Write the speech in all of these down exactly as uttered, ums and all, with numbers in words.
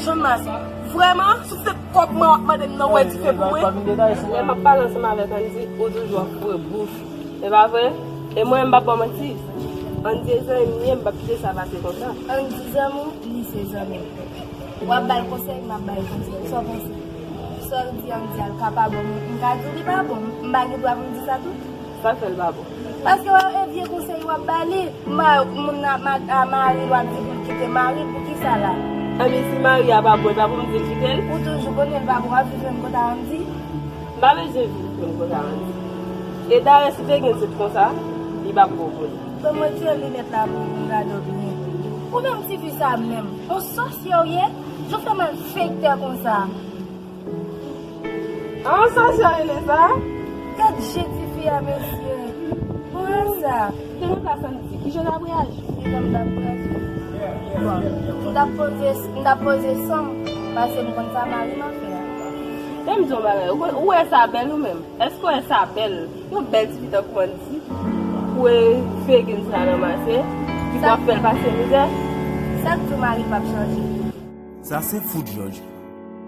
Janm mason. Vrèman, sou se kòb mwen w ap mande m nan, ou wè dife pou mwen? Lè m ap pale ansanm avèk Andy, ou toujou ap foure bouch. E pa vre? E mwen, m p ap ba w manti. Andy e zanmi m ye, m p ap kite sa pase konsa. Andy zanmi w, li se zanmi m. W ap ba l konsèy, m ap ba l konsèy. Sa w panse? Sa w di Andy a, l ka pa bon, m ka di w li pa bon. M pa gen dwa pou m di sa tou? Sa k fè l pa bon? Paske w e vye konsèy w ap ba li. Ma, moun nan, ma, a, mari l w ap di pou l kite mari l, poukisa la? Anben, si mari a pa bon, e pa pou m di l kite l? Ou toujou konnen l pa bon, w ap viv menm kote a Andy? M pa bezwen viv menm kote a Andy. E dayè, si te gen tit konsa, li p ap bon pou li. Ban m retire linèt la pou m gade w byen. Ou menm ti fi sa menm, on sòsyè w ye? Jan w fè malfektè konsa? An, sa sa rele sa? Gad je tifi a, mesye. Mwen sa. Te nan plas Andy, kijan w t ap reyaji? Kijan m t ap reyaji? Bon, m t ap poze, m t ap poze san m, paske m konn sa mari m ap fè a. Lè m di yon bagay, ou konn, ou wè sa bèl ou menm? Èske w wè sa bèl? Yon bèl tifi tankou Andy, pou e Fegin sa ranmase, ki pou ap fè l pase mizè? Sa k di w mari l p ap chanje? Sa se fout Jòj.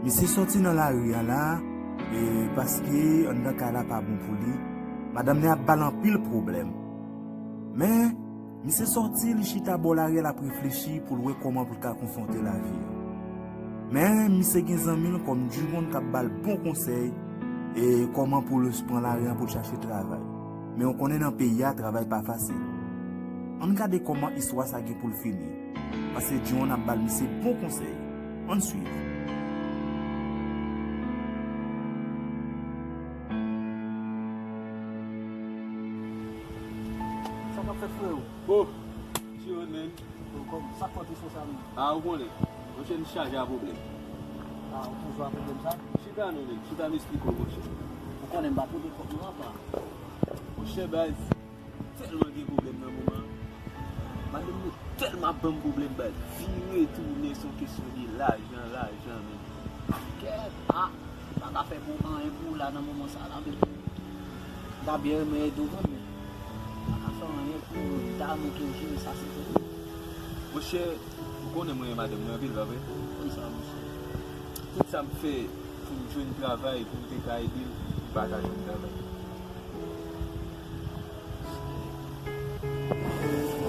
Misye sòti nan lari a la, e paske anndan kay la pa bon pou li. Madanm li ap ba l anpil pwoblèm. Men, misye sòti, li chita bò lari a, l ap reflechi pou l wè kòman pou l ka konfwonte lavi a. Men, misye gen zanmi l kòm Djouwon k ap ba l bon konsèy, e kòman pou l pran lari a pou l chache travay. Men ou konnen nan peyi a, travay pa fasil. Ann gade kòman istwa sa gen pou l fini. Paske Djouwon ap ba l misye bon konsèy. Ann swiv. Sa k ap fèt, freo? Oh, Djouwon, men. Bon, kòm, sa k fè w te fè sa menm? A, ou konnen. Monchè, m chaje a pwoblèm. A, ou toujou a pwoblèm sa? Chita non, men. Chita m esplike w, monchè. Ou konnen m pa pote kòb non, apa. Monchè, baz, tèlman gen pwoblèm nan moman an. Madanm mwen tèlman ap ban m pwoblèm, baz. Vire tounen, se yon kesyon de lajan, lajan, men. Kèt, a, m pa ka fè pou anyen pou ou la nan moman sa la, men. M ta byen renmen ede w vre, men m pa ka fè anyen pou ou, m ta renmen ke w jere sa, silvouplè. Monchè, ou konnen mwen renmen madanm mwen anpil, pa vre? Konn sa, monchè. Tout sa m fè pou m jwenn travay, pou m te ka ede l, m pa ka jwenn travay.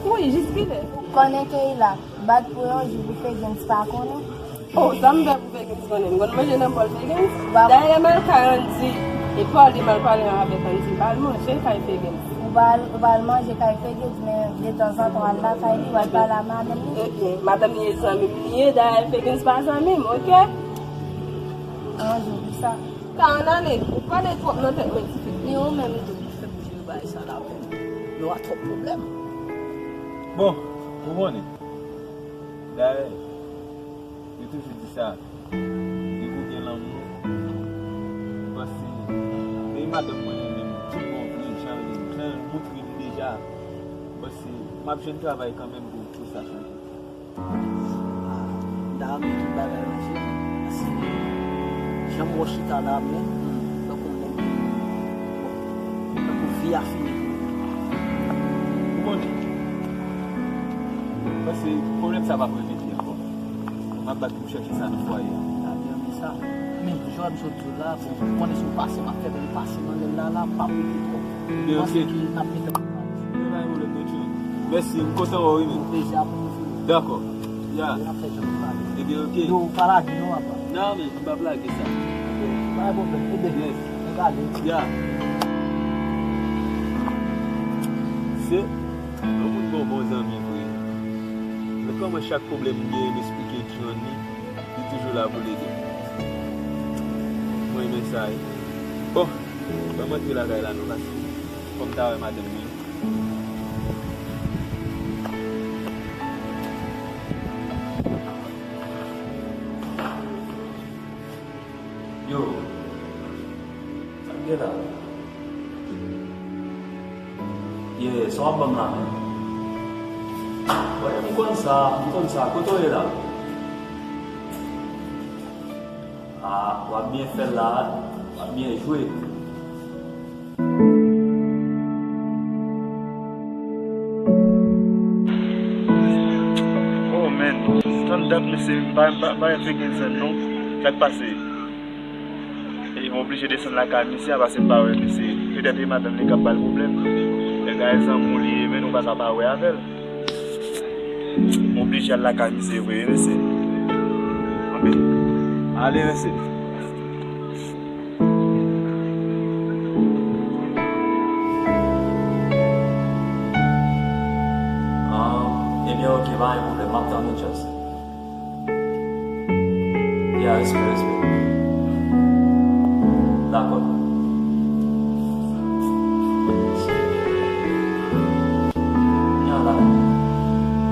Wi, jiskilè? Konnen Keyla, bat pou yon jou pou Fegins pa konnen. Oh, sa m fè pou Fegins konnen? M konn manje nan bòl Fegins. Dayè, lè m al kay Andy, e pale m al pale avèk Andy, m pa al manje kay Fegins. Ou pa al, ou pa al manje kay Fegins, men detanzantan w al lakay li, w al pale a madanm li. Eh, eh, madanm li e zanmi m li ye, dayè Fegins pa zanmi m, oke? An jou pou sa. Ka annane, ou konnen twòp nan tèt mwen, tifi. Ni ou menm tou ki fè m jere bagay sa la, men nou a twòp pwoblèm. Bon, ou konnen. Dayè, yo toujou di sa, depi w gen lanmou, m panse, e madanm mwen renmen m, tout bon vre, jan l, jan l montre m deja, m panse, m ap jwenn travay kanmenm pou, pou sa chanje. Ah, m ta renmen tout bagay ranje, paske jan m wè w chita la, men, tankou nèg, tankou vi a fini pou ou. Ou konnen, paske pwoblèm sa p ap repete ankò. M ap bat pou m chèche sa nan fwaye a. M ta byen renmen sa. Men, jan m sot di w la, bon, ou konnen se yon pase m ap fè, men pase m anlè l la, la, m p ap rete twòp. Ebyen, oke. M panse ke n ap mete anpil. Ebyen, pa gen pwoblèm, non, Jimmy. Mèsi, m kontan wè w, wi, men. Plezi a pou nou, freo. Dakò. Ya. N ap fè jan nou pale. Ebyen, oke. Yo, pa lage, non, apa. Non, men, m p ap lage sa. Pa gen pwoblèm. Ebyen, yes, nou gade. Ya. Se yon moun bon, bon zanmi vre. Men kòman chak pwoblèm m gen, m esplike John li, li toujou la pou l ede m. Mwen renmen sa, wi. Bon, ban m antre lakay la non, paske fò m ta wè madanm mwen. Yo, sa k gen la? Yeah, sa w ap ban m la menm? Wè, m konn sa, m konn sa. Kote w ye la? Ah, w ap byen fè l la, w ap byen jwe. Oh, man. Tann dat, mesye, m pa, m pa, m pa fè gen zen non. Sa k pase? E m oblije desann lakay misye a, paske m pa wè misye. Petèt e madanm li k ap ba l pwoblèm. Nèg la e zanmi w li ye, men nou pa ka pa wè avè l. M oblije al lakay misye vre, mesye. Anben, ale, mesye. Ah, ebyen, oke, pa gen pwoblèm. M ap tann ou, Just. Ya, respè, respè. Dakò. Ya la,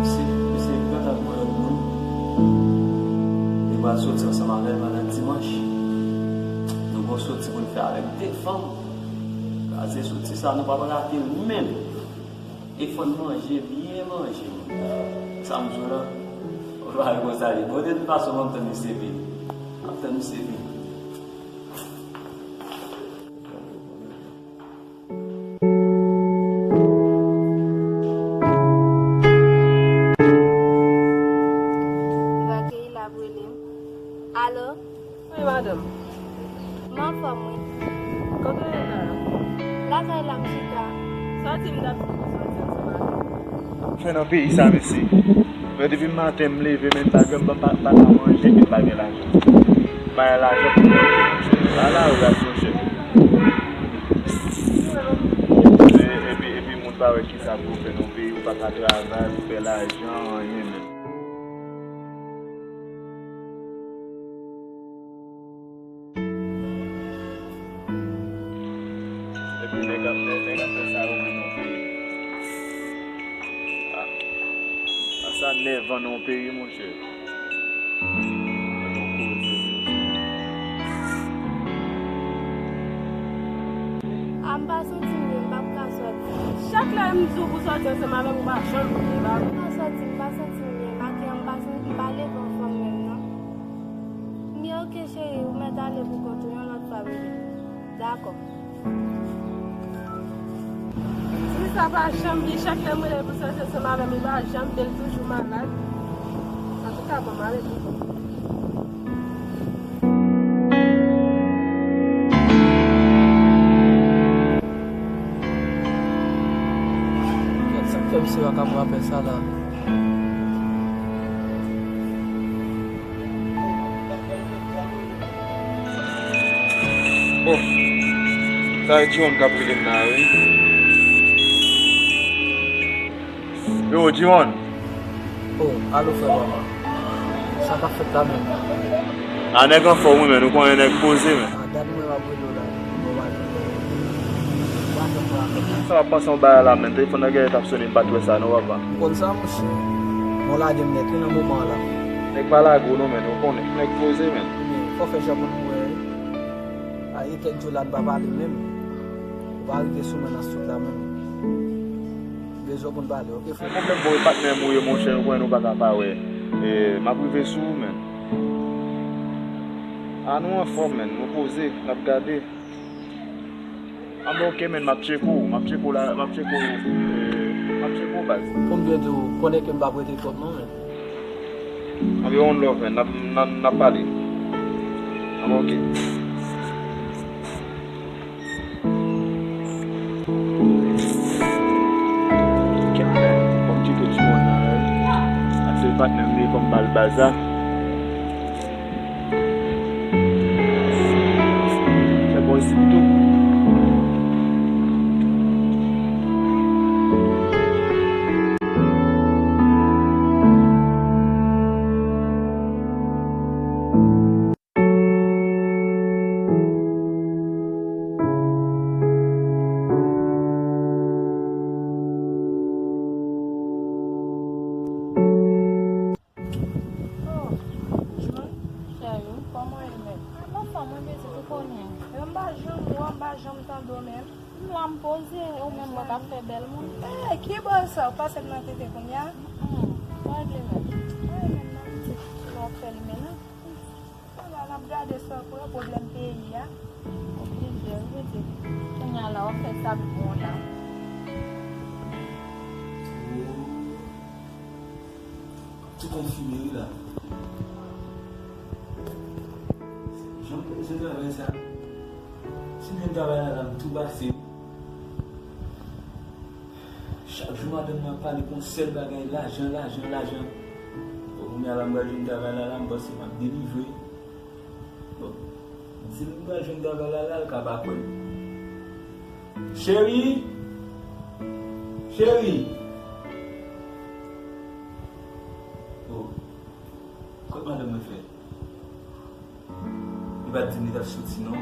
misye, misye gentan gen yon lòt moun. Li pral soti ansanm avè l pandan dimanch. Nou gon soti pou n fè avèk de fanm. Kraze soti sa, nou p ap rate l menm. E fò n manje, byen manje. Sa m di w la, ou pa wè konsa li. Bon, de tout fason, m ap tann misye vini. M ap tann misye vini. Li va keyi l ap rele m. Alo? Wi, madanm. M anfòm, wi. Kote w ye la? Lakay la, m chita. Sa w di m dat pou w soti ansanm avè m? Fè nan peyi sa, mesye. Men depi maten m leve, men m pa gen, m pa, pa, pa ka manje, epi m pa gen lajan. M pa gen lajan pou m manje, monchè. Ala ogas, monchè. E, epi, epi moun pa wè kisa pou w fè nan peyi, ou pa ka travay, pou fè lajan, anyen menm. Epi nèg ap, nèg, nèg ap fè sa yo menm nan peyi. Ah. Sa nèvan nan yon peyi, monchè. An nou koze, mesye. A, m pa santi m byen, m p ap ka sòti. Chak lè m di w pou sòti ansanm avè m, ou pa janm vle, ba. M pa sòti, m pa santi m byen. Maten an, m pa santi, m pa leve anfòm menm, non. Byen, oke, cheri, ou mèt ale pou kont ou, yon lòt fwa, bebe. Dakò. Ti sa pa janm vle, chak lè m rele pou sòti ansanm avè m, li pa janm vle, l toujou malad. Antouka, bon, m ale pi bon. Kèt, sa k fè misye pa ka pran apèl sa la? Oh, sa e Diwon k ap rele m la, wi. Yo, Diwon. Oh, alo, frè papa. Sa k ap fèt la menm? A, nèg anfòm, wi, men nou konnen nèg poze, men. A, dat mwen m ap rele w la. Bon, w ap rele w. W ap fè m pran apèl la. Sa w ap panse yon bagay la, men. Telefòn nan genlè t ap sonnen, m pa t wè sa, non, papa. M konn sa, monchè. Bon, lage m nèt, wi, nan moman an la. Nèg pa lage w, non, men. Ou konnen. Nèg poze, men. Ebyen, fò w fè jan pou nou wè. A, e kèk jou la n pa pale menm. Ou pa rive sou mwen nan street la menm. M bezwen pou n pale, oke, frè? Pwoblèm, bon, e patnè m ou ye, monchè, nou konnen nou pa ka pa wè. E, m ap rive sou ou, menn. A, nou anfòm, menn, nou poze, n ap gade. Anben, oke, menn, m ap tcheke w, m ap tcheke w la, m ap tcheke w, e, m ap tcheke w, baz. Konbyen di w konnen ke m p ap rete twòp non, menn? Anben, one love, menn, n ap, n ap, n ap pale. Anben, oke. Kèt, menn, fò m kite timoun nan, wi. Ak se patnè m li, fò m ba l baz la. Fè bon isit tou. Oh, John, cheri, kòman w ye menm? Mwen anfòm, mwen byen, ou konnen. Menm m pa janm wè w, m pa janm tande w menm. M la m poze, ou menm mwen k ap fè bèl moun. Eh, ki bò sa? Ou pase m nan tete kounye a? Hmm, pa regle menm. Ay, menm nan, m di, ki w ap fè li menm? Ala, n ap gade sa pou yo pwoblèm peyi a. Oblije, ou mete. Kounye a la, w ap fè sa pou w la. Tou konfime wi la. Jan m bezwen travay sa. Si m jwenn travay la, la m tou pase. Chak jou madanm nan ap pale pou yon sèl bagay, lajan, lajan, lajan. Bon, kounye a la m pral jwenn travay la, la m panse m ap delivre. Bon, di l m pral jwenn travay la, la l ka pa kwè m. Cheri! Cheri! Oh, kot madanm mwen fè? Li pa t di m li t ap soti non.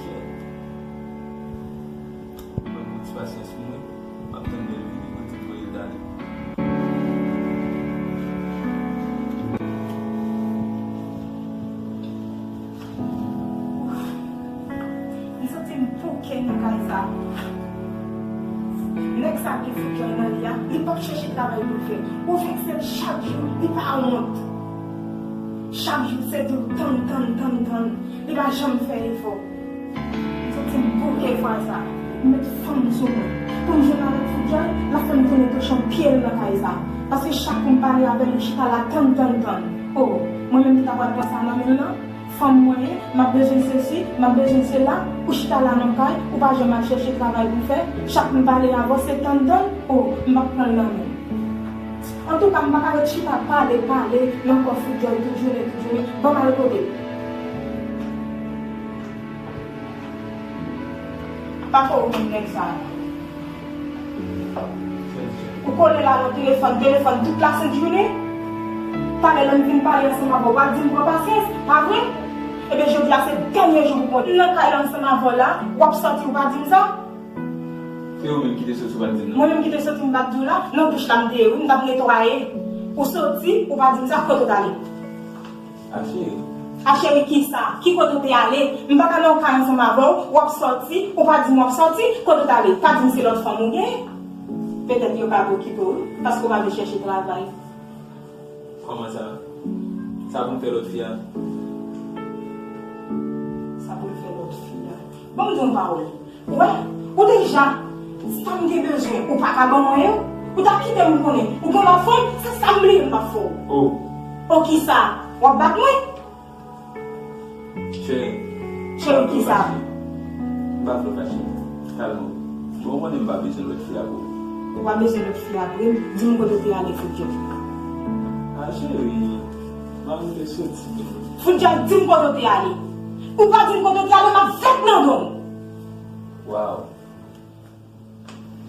Kèt. Ban m yon ti pasyans pou mwen. M ap tann lè l vini pou l di m kote l t ale. M santi m bouke nan kay sa. Nèg sa gen foutjòy nan li a, li p ap chèche travay pou l fè. Ou vekse l chak jou, li pa wont. Chak jou se di w tann, tann, tann, tann. Li pa janm fè efò. M santi m bouke fwa sa. M met fanm sou mwen. Pou m jwenn avèk foutjòy, l ap fè m tounen tochon pye l nan kay sa. Paske chak pou m pale avè l, li chita la tann, tann, tann. O, mwen menm ki ta pral pran sa nan men l lan, fanm mwen ye, m ap bezwen sesi, m ap bezwen sela, ou chita la nan kay, ou pa janm al chèche travay pou fè, chak m pale avè w se tann, tann, o, m p ap pran l nan men w. Antouka, m pa ka ret chita pale, pale, nan kò foutjòy tout jounen, tout jounen, ban m al kote l. Pa twò renmen nèg sa a. Ou kole la nan telefòn, telefòn tout lasent jounen. Talè lè m vin pale ansanm avè w, w ap di m pran pasyans, pa vre? Ebyen jodi a se dènye jou pou konte. M nan kay la ansanm avè w la, w ap sòti ou pa di m sa? Se ou menm ki te soti ou pa t di m non. Mwen menm ki te soti m pa t di w la, nan douch la m te ye wi, m t ap netwaye. Ou soti, ou pa di m sa, kote w t ale? A cheri. A cheri kisa? Ki kote w te ale? M pa ka nan yon kay ansanm avè w, w ap sòti, ou pa di m w ap sòti, kote w t ale? Pa di m se lòt fanm ou genyen? Petèt yo ka okipe w wi, paske w pa vle chèche travay. Kòman sa? Sa pou m fè lòt fi a? Sa pou m fè lòt fi a? Ban m di w yon pawòl. Ou wè, ou deja, sa m te bezwen, ou pa ka ban mwen yo. Ou t ap kite m konnen ou gen lòt fanm, se sa m bliye m p ap fè w. Oh. O kisa? W ap bat mwen? Cheri. Cheri kisa? M pa vle w fache. Kalme w. Bon, ou konnen m pa bezwen lòt fi apre w. Ou pa bezwen lòt fi apre m? Di m kote w te ale, foutjòy. A cheri, m ap soti. Foutjòy, di m kote w te ale. Ou pa di m kote w te ale, m ap vèt nan don w. Waw.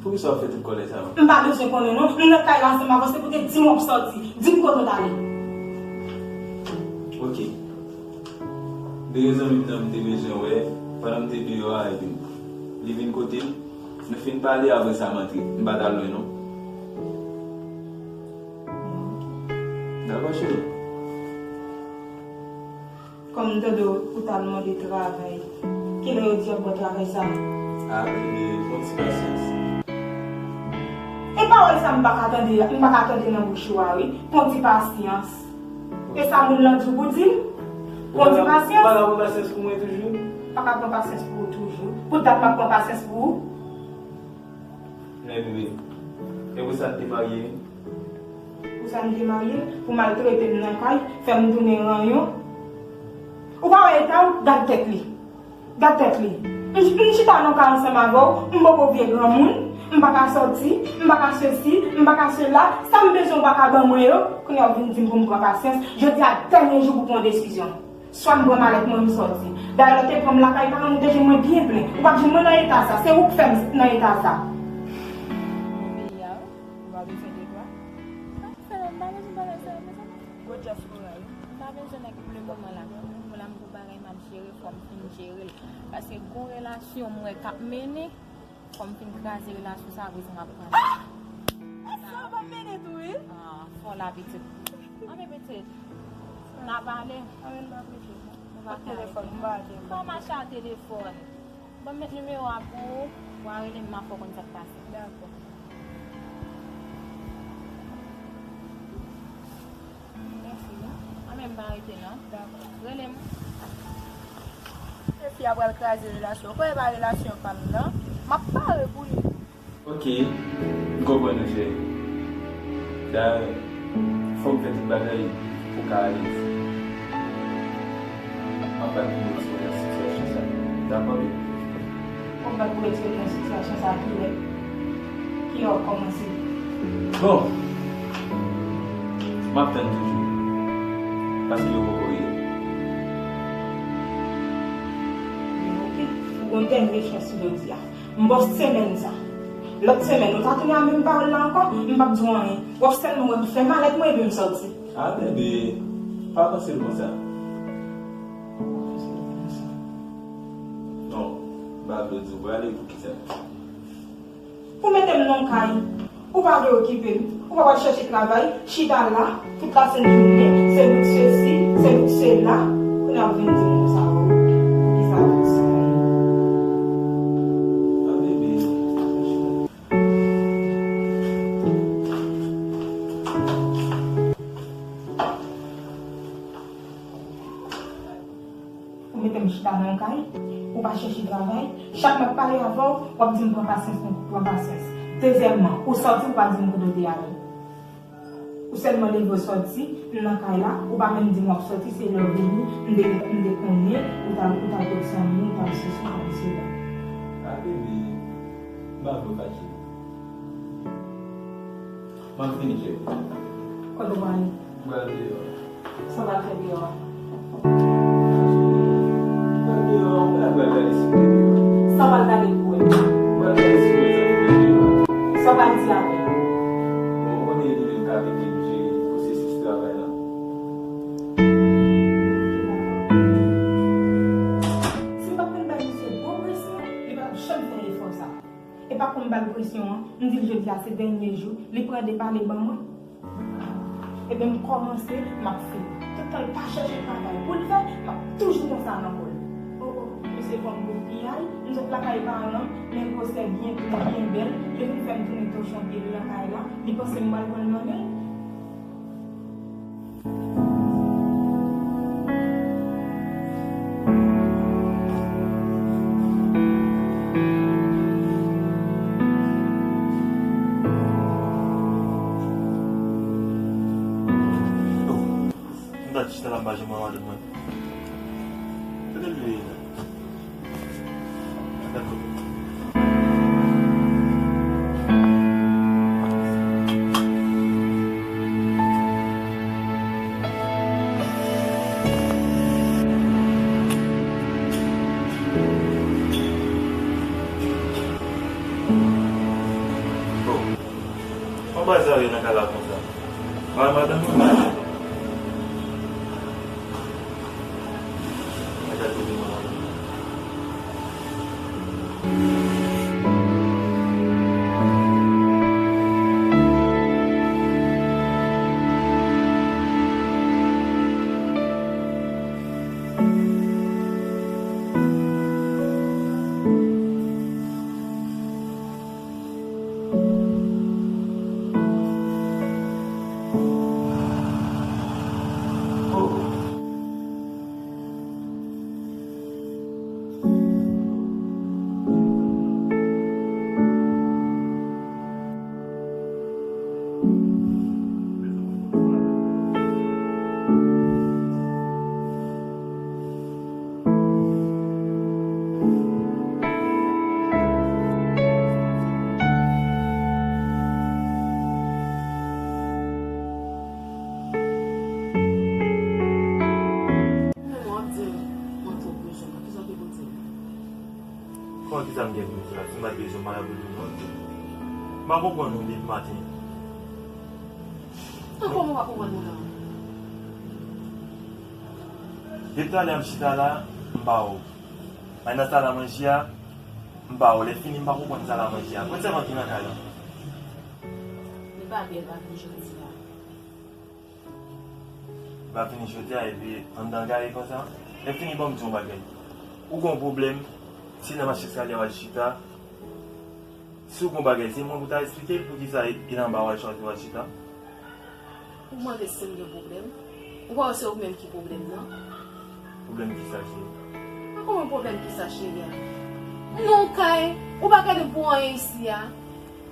Poukisa w fè tout kòlè sa yo? M pa bezwen konnen non. M nan kay la ansanm avè w, se pou w te di m w ap sòti. Di m kote w t ale. Ok. De zanmi m nan m te bezwen wè pandan m te deyò a, epi li vin kote m. Nou fin pale, apre sa m antre. M pa t al lwen non. Dakò, cheri. Kòm m tande w, ou t al mande travay, kilè yo di y ap ba w travay sa a? A, bebe, pran ti pasyans. E pawòl sa a m pa ka tande, m pa ka tande nan bouch ou a wi. Pran ti pasyans. E sa moun lan di w pou di m? Pran ti pasyans. Ou pa ka pran pasyans pou mwen toujou? Pa ka pran pasyans pou ou toujou. Pou dat m ap pran pasyans pou ou? Men bebe, e pou sa n te marye wi. Pou sa n te marye, pou maltrete m nan kay, fè m tounen ranyon. Ou pa wè eta w, gad tèt li. Gad tèt li. M, m chita nan kay ansanm avè w, m poko vye granmoun, m pa ka sòti, m pa ka sesi, m pa ka sela, sa m bezwen w pa ka ban mwen yo, kounye a w vin di m pou m pran pasyans, jodi a dènye jou pou pran desizyon. Swa m pran malèt mwen, m sòti. Dayè, lè w te pran m lakay paran m, ou te jwenn mwen byen plen. Ou pa t jwenn mwen nan eta sa. Se ou k fè m nan eta sa. Nan peyi a wi, ou pa bezwen de dwa. Sa k fè la, m pa bezwen bagay sa yo, mezanmi. Gwo dyaspora wi. M pa bezwen nèg pou le moman la. Pou le moman la, m gon bagay m ap jere, fò m fin jere l. Paske gon relasyon m wè k ap mennen, fò m fin kraze relasyon sa, apre sa m ap pran. Ah! E sa w ap mennen tou wi? Ah, fò la pitit. Anben pitit, n a pale. Anben m pa preche non. Nou pa pale. Telefòn, m pa atè. M pa mache a telefòn. Ban m met nimewo a pou ou, w a rele m, m a fè w konn sa k pase. Dakò. Mèsi wi. Anben m pa rete non. Dakò. Rele m. Fi a pral kraze relasyon. Ou kwè e pa relasyon pa m nan? M ap pare pou li. Ok, m konprann ou cheri. Dayè, Fò m fè tout bagay pou w ka alèz. M ap bat pou w retire w nan sitiyasyon sa. Dakò, baby? Fò m bat pou w retire m nan sitiyasyon sa kilè? Kilè w ap kòmanse? Bon, m ap tann toujou. Paske yo poko ye. Oke. Ou gon dènye chans jodi a. M ba w semèn sa. Lòt semèn, ou ta tounen a menm pawòl la ankò, m p ap di w anyen. W ap sèlman wè m fè malèt mwen epi m sòti. Ah, bebe, pa panse l konsa. Non, m pa vle w di w prale, poukisa? Ou mete m nan kay, ou pa vle okipe m, ou pa pral chèche travay, chita la, tout lasent jounen, se bout sesi, se bout sela, kounye a w vin di m konsa, oh, poukisa tout sa? Ah, bebe, chita. Ou mete m chita nan kay, ou pa chèche travay, chak m ap pale avè w, w ap di m pran pasyans, pran pasyans. Dezyèmman, ou sòti, ou pa di m kote w te ale. Ou sèlman leve w sòti, m nan kay la, ou pa menm di m w ap sòti, se lè w vini, m te, m te konnen, ou t al, ou t al kot zanmi w, ou t al sesi, ou t al sela. Ah, bebe, m pa vle w fache. M ap fini, cheri. Kote w prale? M pral deyò. Sa w pral fè deyò a? M pral deyò, m pral gade si m te deyò. Sa w pral gade pou wè? M pral gade si m wè sa ki fè deyò a. Sa w pral di avè l? Bon, ou konnen li menm k ap ede m jere pwosesis travay la. Si m pa t konn bay misye gwo presyon, li pa t ap janm fè efò sa. E pa konn ba l presyon an, m di l jodi a se dènye jou, li pran de pale ban mwen. Ebyen, m kòmanse, m ap fini. Toutan l pa chèche travay pou l fè, m ap toujou konsa nan kò l. O, o, misye pran m pou piyay, m sot lakay paran m, men gwosè byen pli, byen bèl, li vin fè m tounen tochon pye l nan kay la, li panse m pral pran l nan men l. M ta chita la, m pa janm wè madanm mwen. Kote l ye la? Bon, bagay sa yo nan kay la konsa. Pa madanm mwen. Menm w ap di m, mwen twò bezwen mwen. Kisa w te pou di m? Kòman kisa m gen pou m di la? Si m pa t bezwen w, m pa t ap vin pou mwen. M pa konprann ou depi maten. An, kòman w pa konprann mwen la? Depi talè a m chita la, m pa wè w. Mwen nan sal a manje a, m pa wè w. Lè fini, m pa konprann sal a manje a. Mwen sèlman ki nan kay la. Li pa byen, pa byen jodi a. M ap fini jodi a epi anndan kay konsa. Lè fini, ban m di w yon bagay. Ou gon pwoblèm, se nan machè eskalye a w al chita. Si w gon bagay, se mwen pou ta esplike l poukisa e, e nan anba w al chwazi w al chita. Ou mande si m gen pwoblèm. Ou pa wè se ou menm ki pwoblèm nan? Pwoblèm kisa, cheri? A, kòman pwoblèm kisa, cheri a? M nan yon kay, ou pa gade m pou anyen isi a.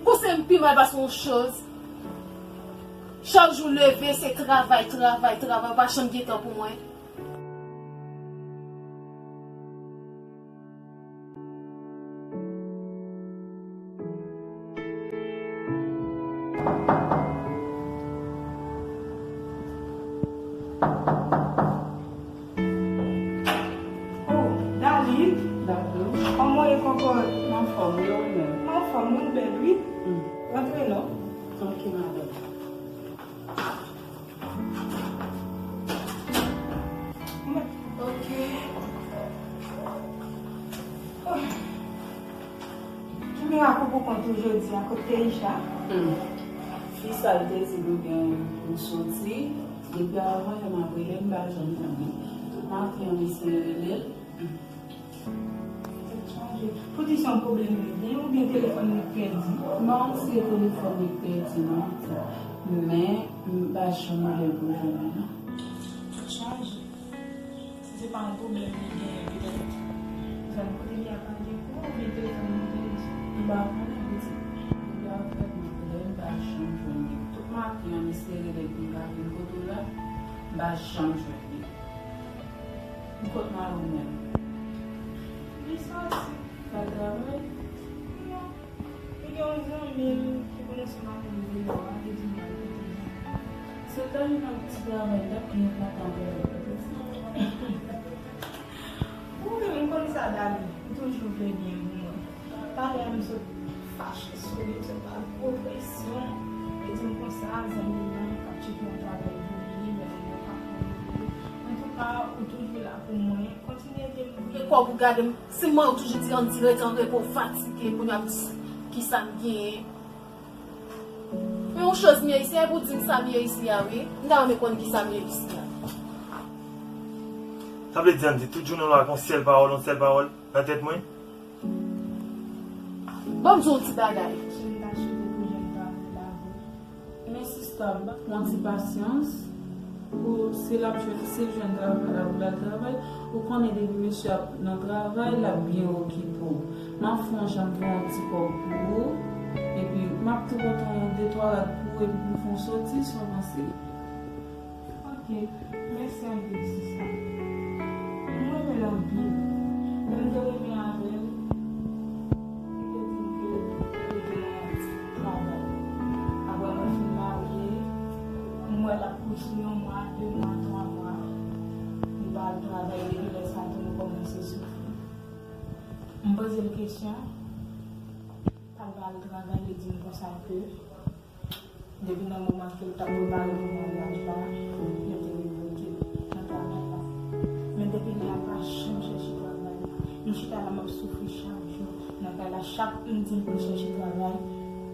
Gwosè m pi mal pase yon choz. Chak jou leve, se travay, travay, travay, ou pa janm gen tan pou mwen. Oh, Daline. Dakò. Kòman w ye, kòkòt? M anfòm, wi, ou menm? M anfòm, wi, ou bèl, wi. Hmm. Rantre non. Ok, madanm. Ok. Ki mirak ou pou kont ou jodi a, kot Keisha? Hmm. Fi sa l te di nou gen pou soti. Depi avan yè m ap rele l, m pa janm jwenn li. Tout maten an, m eseye rele l. Hmm. Tèt chaje. Pou di se yon pwoblèm li gen oubyen telefòn li pèdi? Non, se telefòn li pèdi, non. Men, m pa janm rele l pou jwenn li, non. Tèt chaje. Si se pa yon pwoblèm li genyen, petèt zòn kote li ap pa gen kouran oubyen telefòn li pèdi. M pa konnen, pitit. Depi avan m ap rele l, m pa janm jwenn li. Tout maten an, m eseye rele l pou l ka vin kote w la, m pa janm jwenn li. Kot mari w menm? Li soti. L al travay? Non. Li gen yon zanmi l ki konnen se maten li te la, li di m l al kote l. Se ta vin nan ti travay, l t ap byen kontan pou li. Ou menm, m konn sa, Dali. Ou toujou vle byen pou mwen. Talè a, m sot fache sou li, m sot ba l gwo presyon. Li di m konsa, zanmi l lan k ap tcheke yon travay pou li, men li pa konn li. Antouka, ou toujou la pou mwen. Kontinye ede m. Gade kò w pou gade m. Si m wè w toujou di Andy rete an repo, fatige, kounye a m di kisa m genyen. Men yon choz m ye isi a, pou di kisa m ye isi a, wi. M ta renmen konn kisa m ye isi a. Sa vle di, Andy, tout jounen w la ak yon sèl pawòl, yon sèl pawòl nan tèt mwen? Ban m di w yon ti bagay. Jèn ta chite pou jèn ta vle lavi. Men sista, pran ti pasyans. Pou si l ap jwenn, si l jwenn travay la pou l al travay, ou konnen depi mesye ap nan travay, l ap byen okipe w. M ap fè yon jan pou yon ti kòb pou ou. Epi, m ap tou pote yon de twa rad pou ou, epi pou fè yon soti, si w panse. Ok, mèsi anpil, sista. M renmen l anpil. Lè m te renmen avè l, li te di m ke li te nan travay. Apre mwen fin marye, m wè l ap pouse yon mwa, de mwa, twa mwa. Li pa al travay, depi lè sa tou nou kòmanse soufri. M poze l kesyon, pa l pa al travay, li di m konsa ke depi nan moman ke l t ap prepare pou maryaj la, yo te revoke l nan travay la. Men depi lè a, l pa janm chèche travay. M chita la, m ap soufri chak jou nan kay la. Chak m di l pou l chèche travay,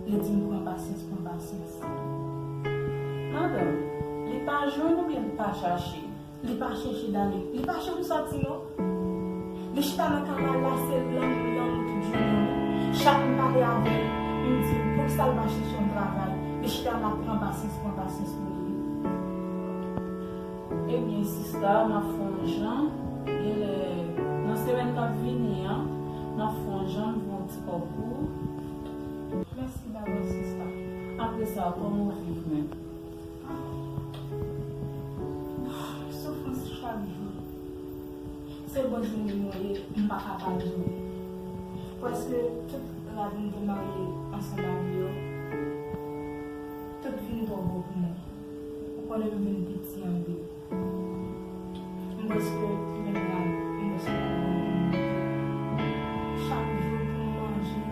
li di m pran pasyans, pran pasyans. Madanm, li pa jwenn oubyen li pa chache? Li pa chèche, Dali. Li pa janm soti, non. Li chita nan kay la, la se lang, lang tout jounen. Chak m pale avè l, m di l, poukisa l pa chèche yon travay? Li chita la, pran pasyans, pran pasyans pou li. Ebyen, sista, m ap fè yon jan. Genlè, nan semèn k ap vini an, m ap fè yon jan, m voye yon ti kòb pou ou. Mèsi davans, sista. Apre sa, kòman w viv menm? Soufrans chak jou. Se bon zanmi mwen ye, m pa ka pa di w. Prèske tout rad m te marye ansanm avè yo, tout vin twò gwo pou mwen. Ou konnen m vin piti anpil. M prèske menm rad, m prèske pa gen pou m mete. Chak jou pou m manje,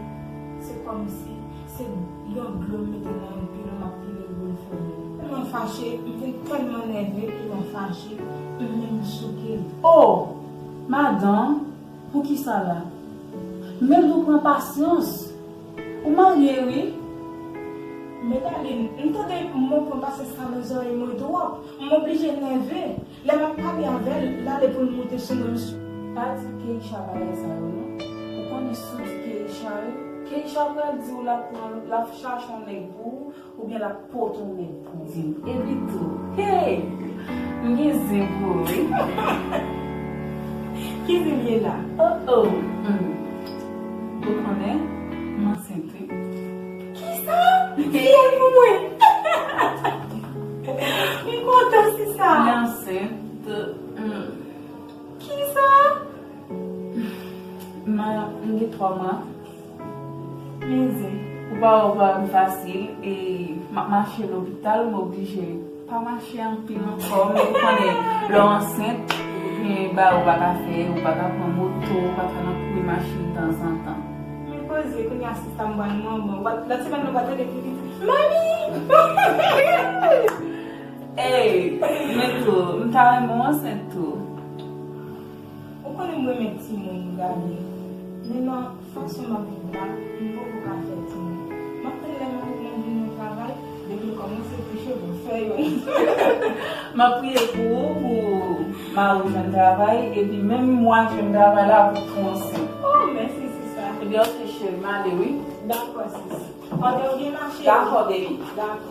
se kòmsi se yon dlo m mete nan yon pil, m ap pile l pou l fèmen. Tèlman fache, m vin tèlman nève, tèlman fache, m menm souke l. Oh! Madanm, poukisa la? Menm tou pran pasyans. Ou marye, wi. Men Daline, m tande mo pran pasyans sa nan zòrèy mwen twòp. M oblije nève. Lè m ap pale avè l, l ale pou l moute sou mwen. Pa di Keisha bagay sa yo, non. Ou konnen si w di Keisha yo, Keisha pral di w l ap pran, l ap chache yon nèg pou ou, oubyen l ap pote yon nèg pou ou. Di m. Epi tou, hey! M gen zen pou ou, wi. Ki zen m ye la? Oh, oh. Hmm. Ou konnen, m ansent, wi. Kisa? Fiyèl pou mwen! Sa. Li ansent. Hmm. Kisa? Ma, m gen twa mwa. Men zen. Ou pa wè ou pa wè m fasil, e m ap mache lopital, m oblije pa mache anpil ankò, men ou konnen, lè w ansent, ou gen bagay ou pa ka fè, ou pa ka pran moto, ou pa ka nan kouri machin tanzantan. Men poze, kounye a sista m pral manman, w ap, lòt semèn nou pral tande pitit. Mami! Ey, men tou, m ta renmen w ansent tou. Ou konnen m renmen timoun gade. Men nan fason m ap viv la, m poko ka fè timoun. M ap tann lè mari mwen vin nan travay, depi l kòmanse kouche pou l fè youn. M ap priye pou ou, pou mari w jwenn travay, epi menm mwa jwenn travay la, pou tou ansent. Oh, mèsi, sista. Ebyen, oke, cheri, m ale, wi. Dakò, sis. Kote w gen mache? Dakò, baby. Dakò.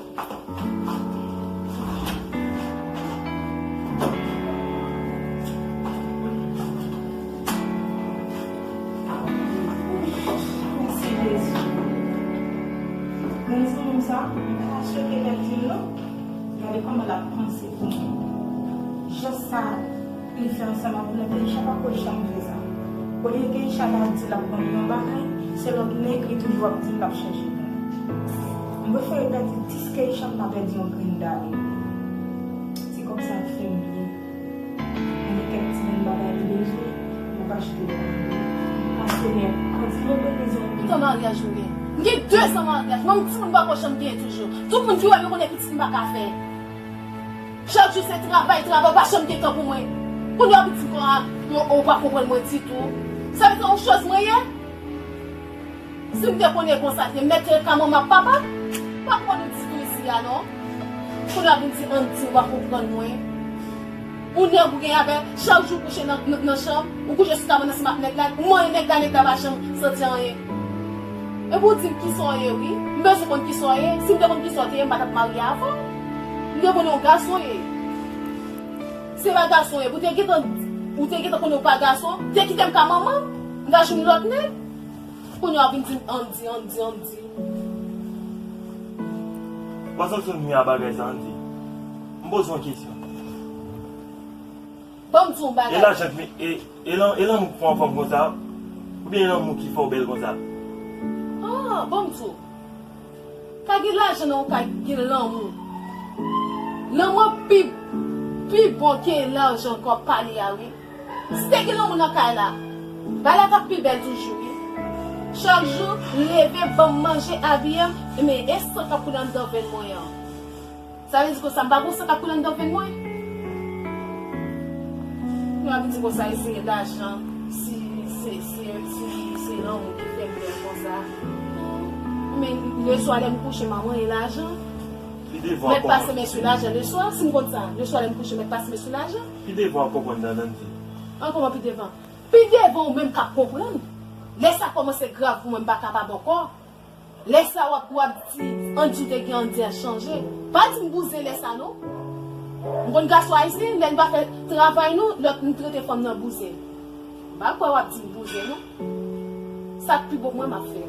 Mèsi, Jezi. Granzanmi m sa, m pa ta swete pèdi l non. Gade kòman l ap panse pou mwen. Jès sa, li fè ansanm ak mwen, Keisha pa ko janm fè sa. Olye Keisha ta di l ap ban m yon bagay, se lòt nèg li toujou ap di m l ap chèche pou mwen. M prefere pèdi dis Keisha, m pa pèdi yon grenn dale. Se kòb sa k fè m byen. M gen kèk ti grenn bagay m bezwen, m ap achte yo. Paske nèg, kòb yo bezwen. Ki tan maryaj nou gen? M gen de zan maryaj, menm timoun m pa ko janm gen toujou. Tout moun ki wè m yo konnen pitit m pa ka fè. Chak jou se travay, travay, ou pa janm gen tan pou mwen. Kounye a w ap di m konsa, ou, ou pa konprann mwen ditou. Sa vle di se yon choz mwen ye? Si m te konnen konsa, te mèt ret ka manman ak papa, pa konprann ou ditou isi a non. Kounye a w ap vin di Andy, ou pa konprann mwen. Ou nèg ou gen avè, chak jou ou kouche nan, nan, nan chanm, ou kouche sou kabann ansanm ak nèg la, ou manyen nèg la, nèg la pa janm santi anyen. Epi w di m kisa w ye, wi. M bezwen konn kisa w ye. Si m te konn kisa w te ye, m pa t ap marye avè w. M te konnen w gason w ye. Se pa gason w ye. Pou te gentan, ou te gentan konnen w pa gason, te kite m ka manman m. M ta jwenn lòt nèg. Kounye a w ap vin di m Andy, Andy, Andy. Panse w sou mi a bagay sa, Andy. M poze w yon kesyon. Ban m di w yon bagay. E lajan k, e, e lan-, e lanmou k fè w fanm konsa? Oubyen e lanmou ki fè w bèl konsa? Ah, ban m di w. Ka gen lajan nan yon kay, gen lanmou. Lanmou an pi, pi bon ke lajan k ap pale a, wi. Si te gen lanmou nan kay la, bagay la t ap pi bèl toujou, wi. Chak jou, leve, ban m manje, abiye m, men e san k ap koule anndan venn mwen an. Sa vle di konsa, m pa gon san k ap koule anndan venn mwen? Nou ap di konsa, e se lajan, si se, se, si se lanmou ki fè m bèl konsa. Men leswa lè m kouche, m ap manyen lajan. Pi devan, mèt pase men sou lajan leswa, si m konn sa. Leswa lè m kouche, mèt pase men sou lajan. Pi devan, w ap konprann, Dandanti. An kòman pi devan? Pi devan, ou menm k ap konprann. Lè sa kòmanse grav pou mwen, m pa kapab ankò. Lè sa w ap, w ap di, Andy, ou te gen Andy a chanje. Pa di m bouzen lè sa non. M konn gason ayisyen, lè n pa fè travay nou, lòt nou trete fanm nan bouzen. M pa kwè w ap di m bouzen non. Sa k pi bon pou mwen, m ap fè.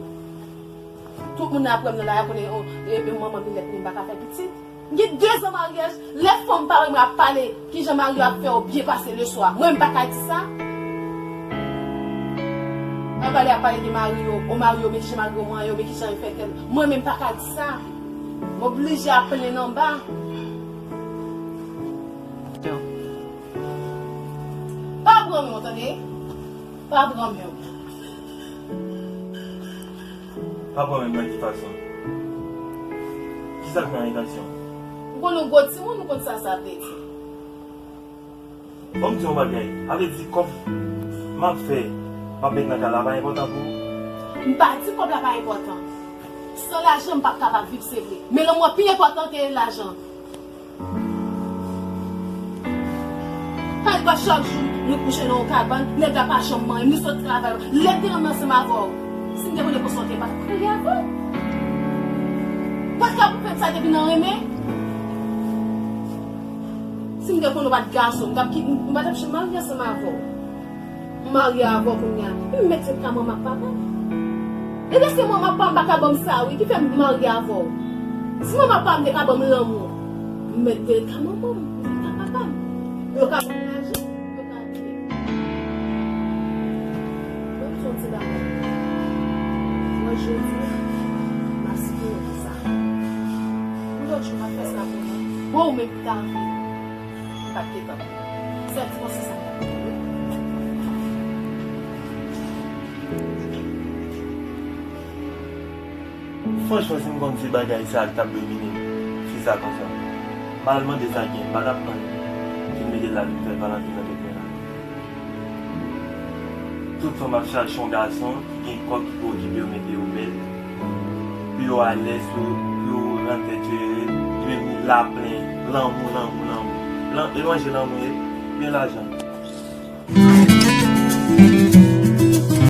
Tout moun nan ap wè m nan lari a konnen, o, e, e, manman Milèt, men m pa ka fè pitit. M gen de zan maryaj, lè fanm parèy mwen ap pale, kijan mari yo ap fè yo byen pase leswa, mwen m pa ka di sa? Anba lè ap pale de mari yo, o mari yo, men kijan mari yo manyen yo, men kijan yo fè tèl. Mwen menm m pa ka di sa. M oblije ap plenn anba. Pa pran men w, tande? Pa pran men w. Pa pran men m nan ki fason? Kisa k nan entansyon? Ou konn yon gwo timoun, ou konn sa sa vle di. Ban m di yon bagay. A vle di kòb m ap fè, m ap met nan kay la pa enpòtan pou ou? M pa di kòb la pa enpòtan. San lajan, m p ap kapab viv, se vre. Men lanmou an pi enpòtan ke lajan. Kay pa chak jou, nou kouche nan yon kabann, nèg la pa janm manyen m, nou sot travay. Lè m te renmen ansanm avè w, si m te konnen konsa w te, m pa t ap marye avè w. Pa t ka pou fè m sa depi nan renmen. Si m te konnen w pa t gason, m t ap ki-, m pa t ap janm marye ansanm avè w. M marye avè w kounye a. M mèt ret ka manman ak papa m. E dèske manman ak papa m pa ka ban m sa, wi, ki fè m marye avè w. Si manman ak papa m te ka ban m lanmou, m mèt ret ka manman m. M te ka pa Yo ka ban m lajan, yo ka ede m. Ban m di w yon ti bagay. Mwen, jodi a, m ap sipoze fè sa. Yon lòt jou, m ap fè sa pou nou. Bon, ou menm ki ta anvi, m pa t te kanpe. Sèl ti konsèy sa m ta ba w. Franchman, si m konn se bagay sa a ki t ap domine fi sa konsa, m al mande sa gen, m pa t ap tann pou l mete l la vin fè Valentin nan tèt mwen la. Tout fanm ap chache yon gason ki gen kòb, ki pou okipe yo, mete yo bèl, pou yo alèz, pou, pou yo rann tèt yo ere, ki menm ni laplen, lanmou, lanmou, lanmou. Lan, e manje lanmou ye, gen lajan.